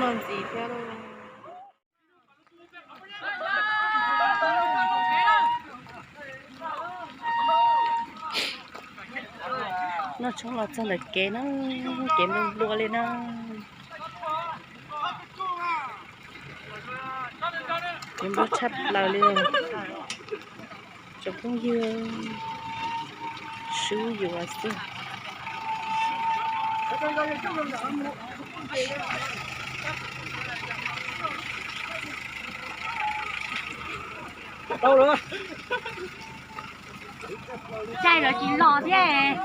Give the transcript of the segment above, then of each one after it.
Noj ntxiv thiab lauj. Noj tshoob los txog ntawm kev na, kev nplua nplua li na. Kev nplua tshaj plaws li. Tsoom phooj ywg swb yuav xwb. Caij los tsis los thiab.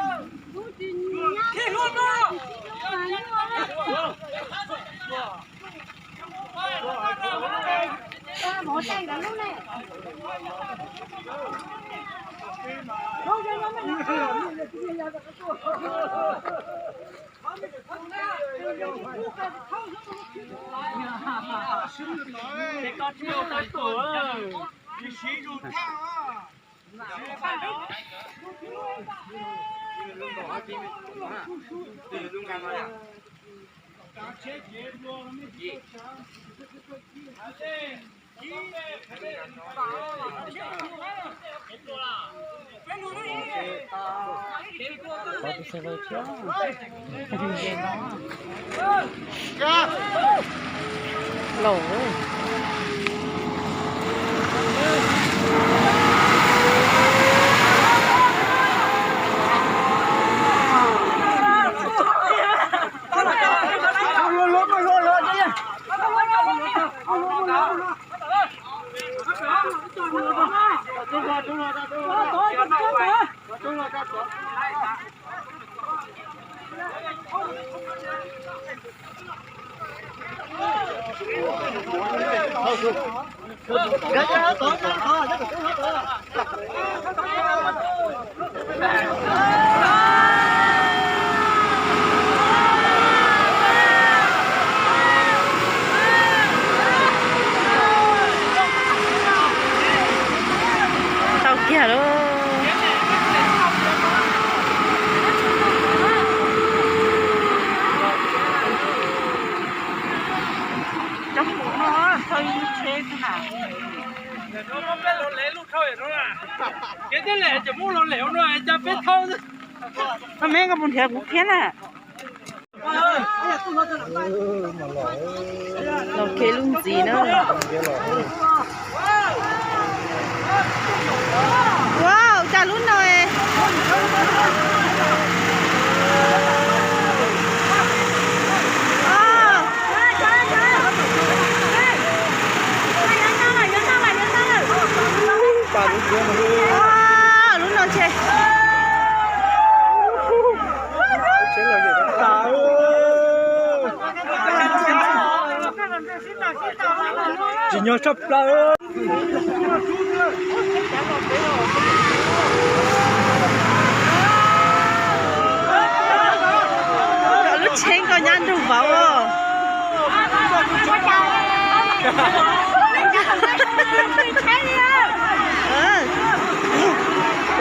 Laus. Tau kiag lauj. Cov kuv no thawj ib lub tsheb xwb na. Kev thiaj li cov muab los lem ua no cas peb thauj. Koj me koj puas nrhiav kuv thiab na. Los kev lub ntxiv na. Wow, cas lub no es. Lub no ntshe. Tsim nyog tshaj plaws. Lub tsheb ko nyab nrug vauv.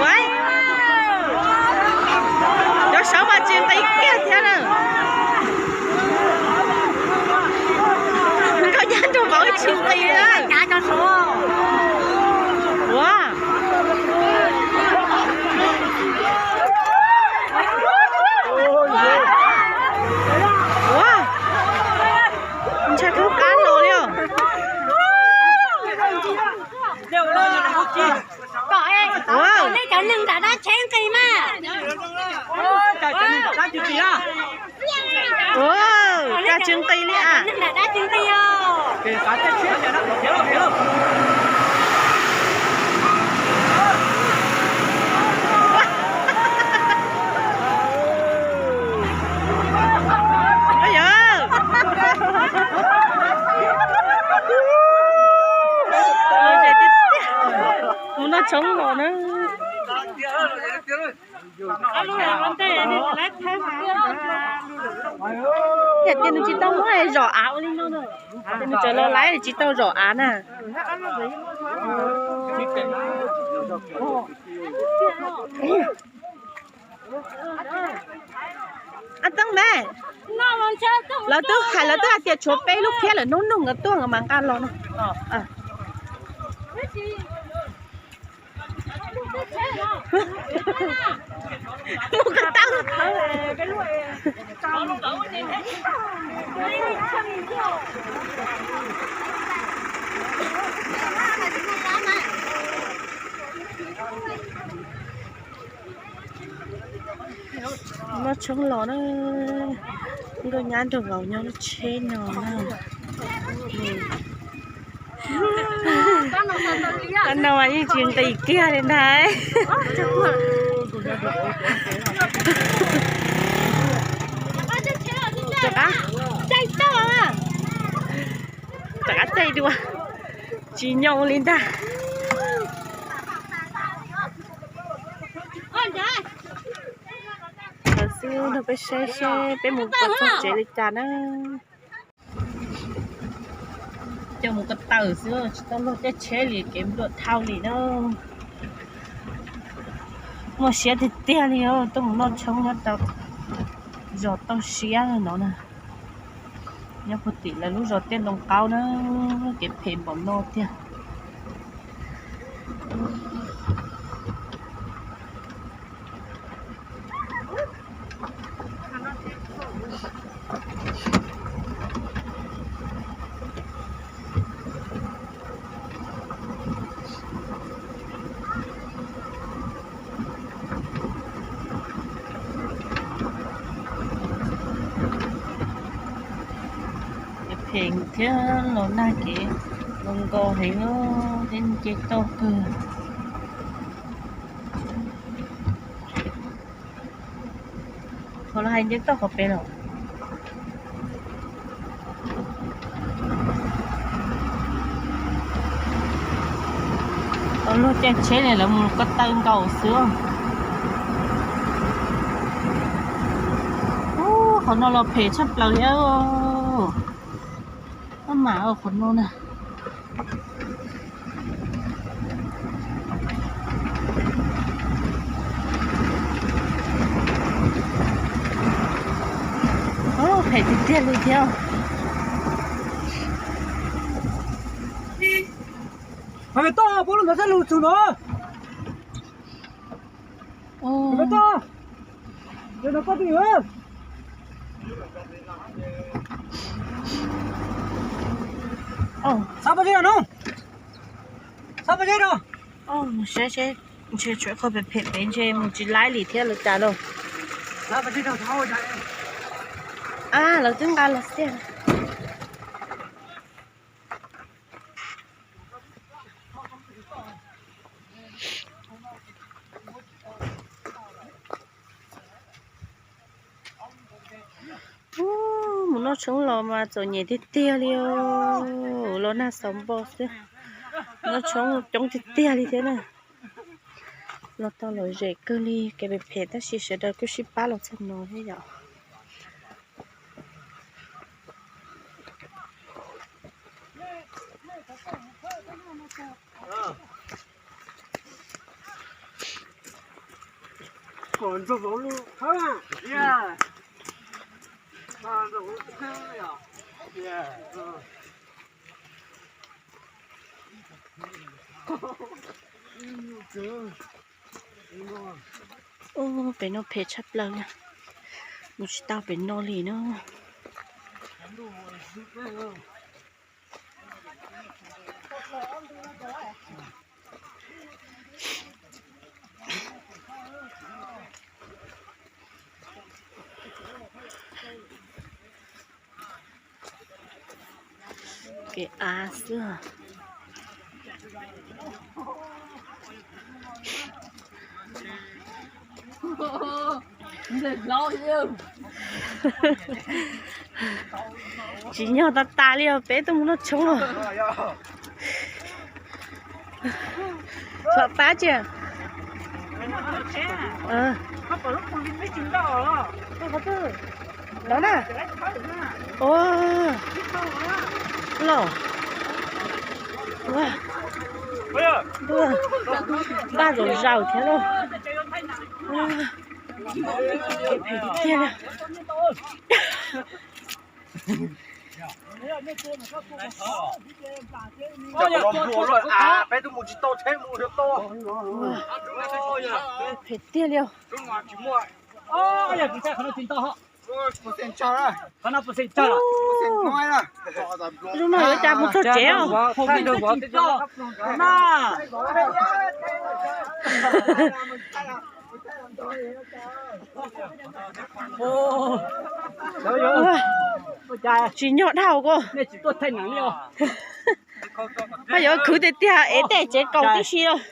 Ua, cov saud mas tsis nqis kiag thiab na. Nkauj nyab nrug vauv tsis nqis na. Ua, ua, ntshai kub qab los li os. Kom, kom nej cov neeg nram dab tsheb nqis mas. Dab tsis nqis li a. Neeg nram dab tsis nqis os. Yog. Mus noj tshoob los na. Yam tias nws tsis tau muab zom av ua li no na. Ces nws tseem los laiv tsis tau zom av na. Ab teeb me, noj los Lawv twb hais, lawv twb hais tias tshuav peb lub phiab lawm, hnub nug nkawd tuaj nkawd mam nqa los no. Mus ko taw. Noj tshoob los na, nkauj nyab nraug vauv nyob lub tsheb no na. Tab no mas yeej tsis nqis kiag li ntag. Rov qab caij tau, rov qab caij dua, tsis nyoo li ntag. Ntawd xwb, nrog peb saib seb peb mus tau txog tsev li cas na. Coj mus ko taw xwb, tsis tau luag tej tsheb li, kev npluam dhau li na. Muaj siab tiag tiag li, tuaj mus noj tshoob nyob rau zos Toj Siab no na. Nyob puag tim lawv lub zos Tiaj Ntoo Qaub na, kev phem npaum no tiag. Kev phem thiab los nag kev zoo nkauj heev, tej nce toj kawg. Qhov lawv hais nce toj qhov pem los. Luag caij tsheb li lawv mus ko taw nkaus xwb. Ub, qhov no los phem tshaj plaws li. Maj mam qhov no na. Phem tiag tiag li thiab. Peb toj puab lub ntawd txaj lug txug no. Peb toj, no koj twj ywm. Xav pab zeb no, xav pab zeb no. Saib seb, ntshe tshuav qhov phem phem pem ntshe mus tsis laib li thiab lawm cas lauj. A, lawv twb nqa los xwb. Ub, mus noj tshoob los mas txom nyem tiag tiag li os, los nag xauv npo xwb. Noj tshoob coob tiag tiag li thiab na. Los tau lom zem kawg li, kev phem phem tab sis sawv daws kuj sib pab los txog no thiab yom. Ub, pem no phem tshaj plaws na. Mus tsis tau pem no li na. Kev av xwb. Tsis nyog tas tas li os, peb tuaj mus noj tshoob os. Txhob pab tsi. Los na. Los. Npaj zaum zaum thiab lauj. Phem tiag tiag li. Phem tiag li. Lub no yuav cas mus txog tsev os. Tsis nyog dhau ko. Koj yuav khwv tiag tiag es tej tsev kaus tib si os.